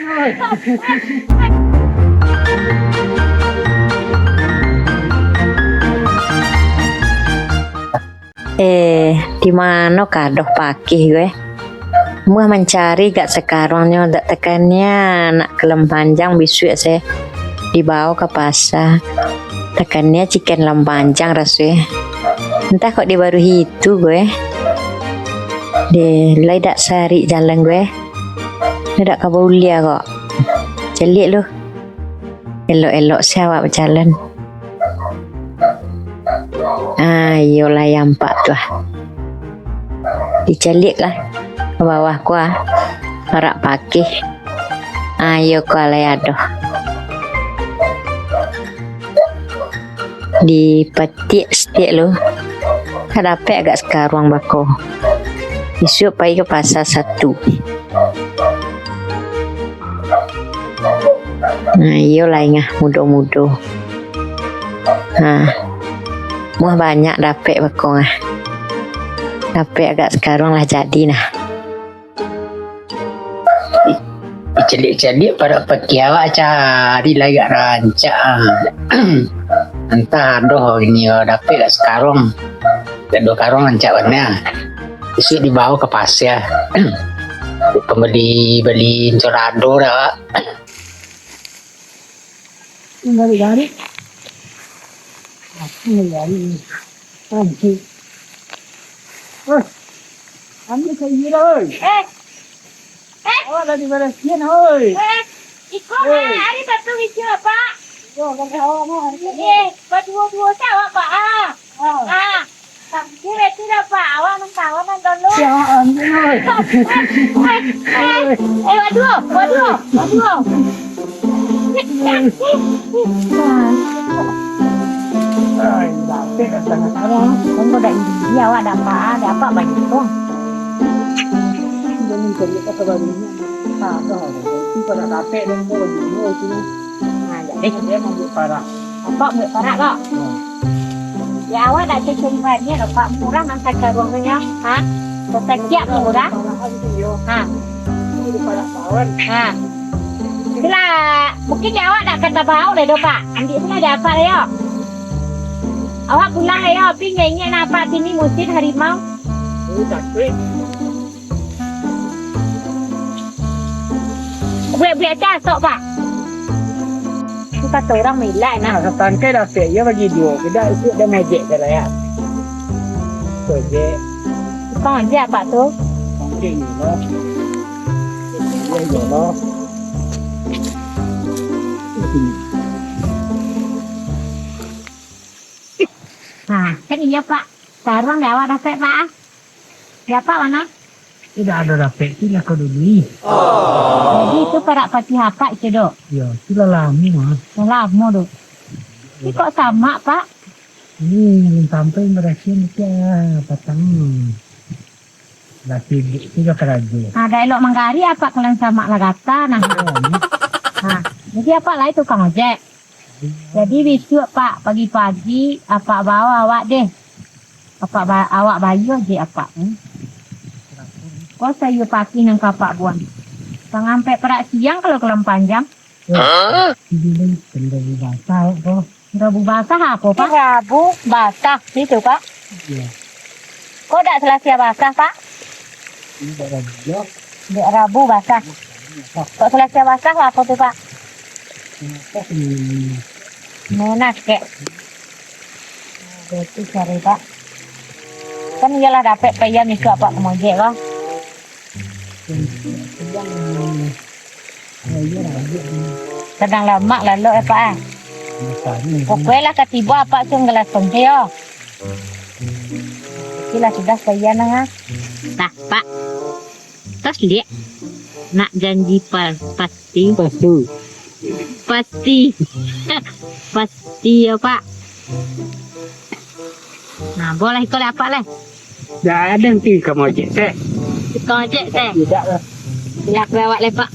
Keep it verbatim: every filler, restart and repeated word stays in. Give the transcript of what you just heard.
Eh, di mano kadoh pakih ko, eh? Muah mancari gak sakaruang nyo, dak takania nak ka Lembah Panjang bisuak se dibawo ka pasa. Takania ciken Lembah Panjang raso e. Antah kok di baruih itu ko, eh. Deh, lai dak sarik jalan ko, eh. Dak ka bauliah kok. Caliak lu. Elok-elok se awak bajalan. Ah, iyo lah, ampak tu ah. Dicaliak lah ka bawah ko ah. Parak pakih. Ah, iyo ko alai ado. Dipatiak satiak lu. Ka dapek agak sakaruang bako. Isuak pai ka pasa satu. Nah, iyo lai ngah mudo-mudo. Nah, muah banyak dapek bako ngah. Dapek agak sakaruang lah jadi nah. Dicaliak-caliak parak pakih awak cari lah agak rancak ah. Antah ado kini dapek agak sakaruang. Agak duo karuang rancak bana. Isuak dibawo ka pasa. Pambali bali sorado dah. Garik-garik. Apa garik ni? Anjing. Wah, ambil saya lah, oi. Eh. Eh. Awak lah dibarasian, oi. Eh. Iko mah, ari batu hijau, Pak. Yo, kan awak mah. Eh, baduo-duo saja awak, Pak. Ah. Ah. Tapi itu dah, Pak. Awak nang kawan nang dulu. Ya, anjing, oi. Eh, eh, eh, waduh, waduh, waduh. Ai, dapek dah sangat arang. Tunggu dah, ini awak dapat, dapat banyak tu. Jangan cari kata barunya. Sabar, itu pada dapek dan kau bagi dia itu. Nah, jadi dia mau buat parah. Apa buat parah, kok? Hmm. Ya, awak dak cari banian, Pak. Murah nang sakaruang tu, ya. Ha? Satakiak murah. Ha. Ha. Itulah, mungkin di awak dak akan tabao lai doh, Pak. Ambiak pulang di apak lai, yo. Awak pulang lai, yo. Pi ingek-ingek nak apak sini musim harimau. Oh, takut. Buek-buek aja asok, Pak. Itu kata orang milak, nah. Nah, satangkai dapek, iyo bagi duo. Kida itu dah mojek ka rakyat. Mojek. Tukang ojek, Pak, tu? Mungkin, iyo. Iyo, iyo, lah. Nah, kan iyo, Pak. Sakaruang di awak dapek, Pak, ah. Di apak mano? Indak ado dapek tu lah kau dulu. Jadi itu parak pakih apak itu, Dok? Yo, itu lah lamo, ah. Lah lamo, Dok. Tapi kok samak, Pak? Ini nan sampai barasian itu, ah, patang. Lah sibuk tu lah karajo. Nah, dak elok manggarik apak kalau samak lah gata, nah. Nah, jadi apak lai tukang ojek. Jadi bisuak, Pak, pagi-pagi apak bao awak deh. Apak ba-, awak bayia je apak, hmm. Ko sayua pakih nan ka apak buang. Pangampek parak siang kalau kalam panjang. Hah? Rabu basah ko. Rabu basah apo, Pak? Rabu basah itu, Pak. Iya. Kok dak Selasa basah, Pak? Ini dak Rabu, yo. Dek Rabu basah. Kok Selasa basah apo tu, Pak? Menas kek. Berarti cari, Pak. Kan iyolah dapek payah misuak apak ka mojek, Pak. Kadang lamak lalok, eh, Pak, ah. Pokoknya lah katibo apak tu gelas tongke, yo. Oke lah, sudah payah nah, ah. Nah, Pak. Tas liek. Nak janji pa-, pasti. Pasti. Pasti. Pasti yo, Pak. Nah, bolah iko lah, Pak, lah. Dah ada nanti kamu ojek, teh. Tukang ojek, teh. Tidak lah. Bilang ke awak, lah, Pak.